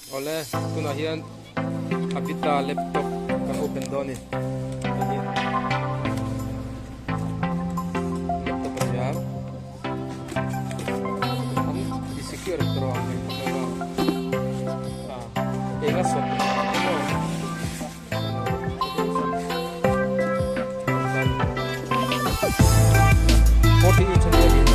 Awle tunah hian Avita laptop kan open dawn a ni hei hi laptop a ni a an ti secure tawh ang reng khawp mai a ah eng a sawt emaw 40 inch a nia